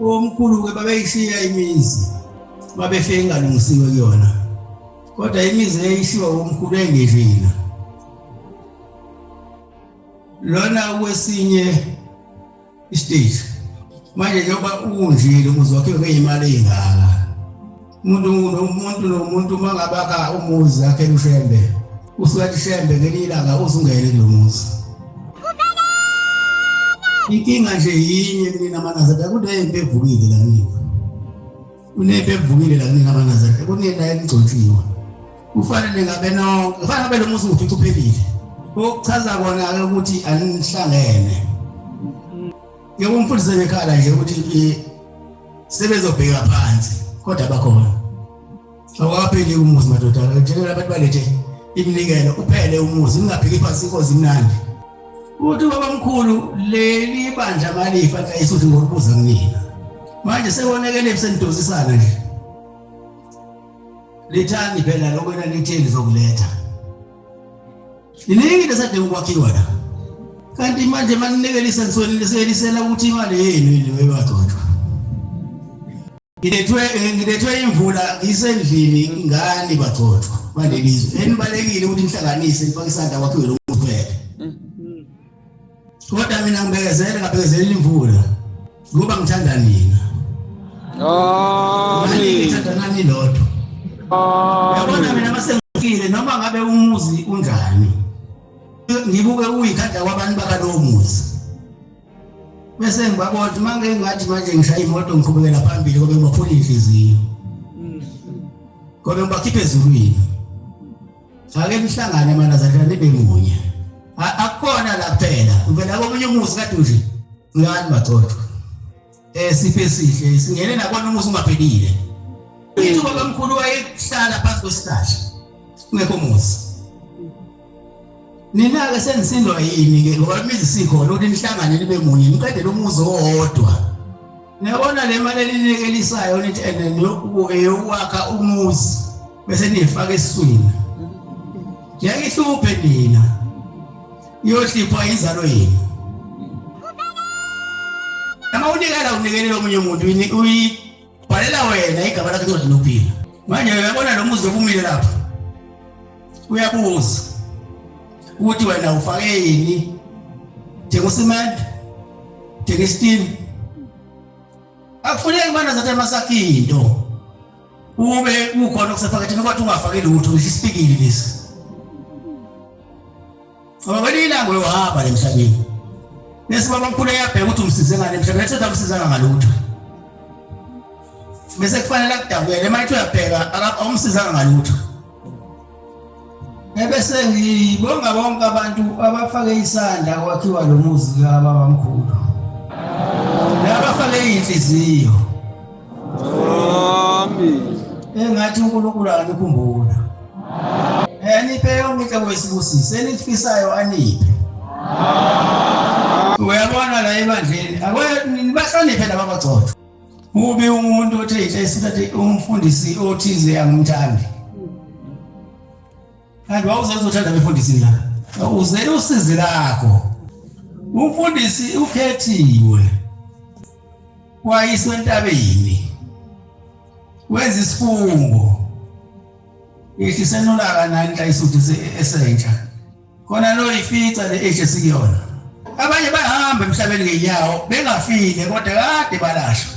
Omkhulu-ke babeyishiya imizi babefike ingalungisiwe kuyona, kodwa imizi eyishiwa omkhulu engidlina lona kwesinye istage. Manje njengoba unjile umuzi wakhiwe ngeyimali eyingaka, umuntu nomuntu nomuntu uma ngabe akha umuzi akhela uShembe, usuke athi Shembe ngelinye ilanga uzungene kulo muzi. Inkinga nje yinye kunina amaNazaretha, kunempi evukile la kunina, kunempi evukile la kunina amaNazaretha, kunina enigcotshiwe. Kufanele ngabe nonke, kufanele ngabe lo muzi ufica uphelile. Okuchaza kona-ke ukuthi anihlangene. Yebo, umfundisi ebekhala nje ukuthi sebezobheka phansi, kodwa bakhona. Awukapheli umuzi madoda, njengoba abantu balethe iminikelo uphele umuzi, ningabheki phansi, inkozi imnandi. Uthi babamkhulu leli bandla malifa kayisuthi ngokubuza kunina. Manje sekonakele senidosisana nje. Lethani phela lokho enanithe nizokuletha. Iningi into esadinga ukwakhiwa la. Kanti manje maninikelisa nisuke ukuthi imali yenu yini webagcotshwa. Ngilethwe ngilethwe imvula ngisendlini ngani bagcotshwa balelizwe. Enibalekile ukuthi nihlanganise nifake isandla kwakhiwe lo muzi phela. Kodwa mina ngibekezele ngabekezelela imvula ngoba ngithanda nina. Amen. Ngithanda nani lodwa. Yabona mina mase ngifikile noma ngabe umuzi unjani. Ngibuke uyikhanda kwabantu bakalowo muzi. Bese ngibabona ukuthi manje ngathi manje ngishaya imoto ngiqhubekela phambili ngoba ngibaphula inhliziyo. Ngoba ngibakhipha ezulwini. Ake nihlangane amanazareta nibe munye. Akukhona la kuphela. Ngivela komunye umuzi kade nje ngani bagcotshwa. Eh siphe sihle singene nakona umuzi ungaphelile. Ithi ubaba mkhulu wayehlala phansi kwesihlahla. Kungekho muzi. Nina-ke senisindwa yini-ke ngoba imizi sikhona ukuthi nihlangane nibe munye niqede lo muzi owodwa. Niyabona le mali elinikelisayo nithi ene eyokwakha umuzi bese niyifaka esiswini. Ngeke ihluphe nina. Iyohlipha inzalo yenu. Uma unikela unikelela omunye umuntu uyibhalela wena igama lakho encwadini yokuphila. Manje uyabona lo muzi obumile lapha. Uyabuza ukuthi wena ufake yini? Thenga usimende, thenga isitini. Akufuneki mana zathi masakhe into. Ube kukhona okusephaketheni kodwa ungafaki lutho ngisho isipikili lesi. Ngoba kwelinye ilanga uyohamba le mhlabeni. Bese baba mkhulu eyabheka ukuthi umsize ngani emhlabeni, ethi amsizanga ngalutho. Bese kufanele akudabukele uma ethi uyabheka awumsizanga ngalutho. Ebese ngibonga bonke abantu abafake isandla kwakhiwa lo muzi kababamkhulu. Nabafake inhliziyo. Amen. Engathi uNkulunkulu anikhumbula. Aniphe yonke inhlobo yesibusiso enifisayo aniphe. Uyabona la ebandleni, ake nibahloniphe laba abagcotshwa. Ubi umuntu othe esithi umfundisi othize angimthandi. Kanti wawuze uzothanda abefundisi la. Uzele usizi lakho. Umfundisi ukhethiwe. Wayiswa entabeni. Wenza isifungo. Ihlisenulaka nani xa isuthu esentsha. Khona lo ifica le age esikuyona. Abanye bayahamba emhlabeni ngenyawo bengafile kodwa kade balashwa.